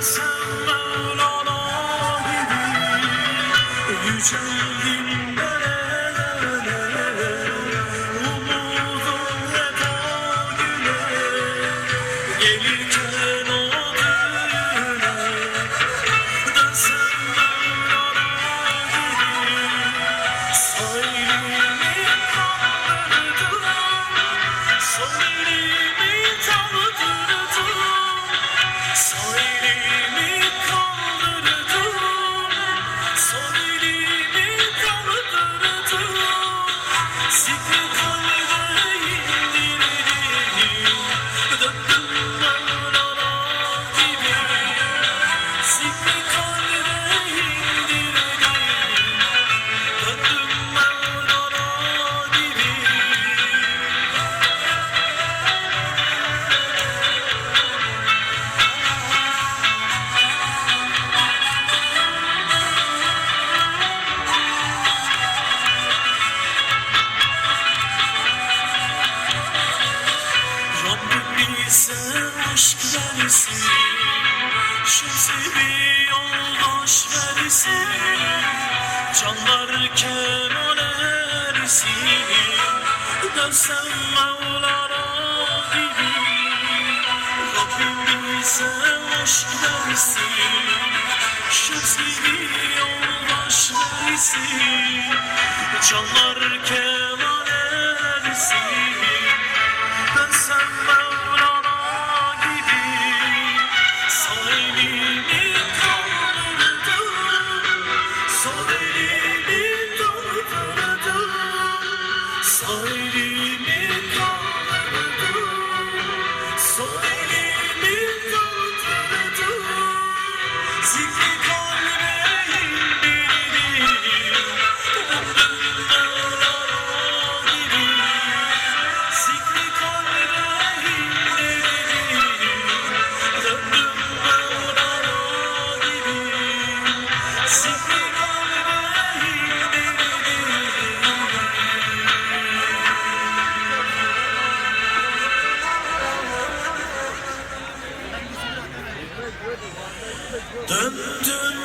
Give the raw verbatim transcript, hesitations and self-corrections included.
سەن مەۋلانا گىبى يۈكسەلدىم بەلەنلەرگە، ئۇمۇدۇم ۋەپا گۈلى يېلىكەن ئوتىنى. دەرسىم مەۋلانا گىبى سايلىنى قالدۇردۇم، سايلىنى قالدۇردۇم. سايلىنى قالدۇردۇم، سايلىنى قالدۇردۇم. سېنى قەلبىمدە يىندىردىم، دەردىم مەۋلانا گىبى. سېنى قەلبىمدە يىندىردىم، دەردىم مەۋلانا گىبى. رەببىم بىزگە ئاشىق بەرسۇن، شۇنسى بىر يولداش بەرسۇن، جانلار كامال ئەرسۇن، دەرسىم مەۋلانا گىبى. رەببىم بىزگە ئاشىق بەرسۇن، شۇنسى بىر يولداش بەرسۇن، جانلار كامال ئەرسۇن، دەرسىم مەۋلانا گىبى. سايلىنى قالدۇردۇم، سايلىنى قالدۇردۇم، سايلىنى قالدۇردۇم، سايلىنى قالدۇردۇم. سېنى قەلبىمدە يىندىردىم، دەردىم مەۋلانا گىبى. سېنى قەلبىمدە يىندىردىم، دەردىم مەۋلانا گىبى. سېنى قەلبىمدە يىندىردىم. دەردىم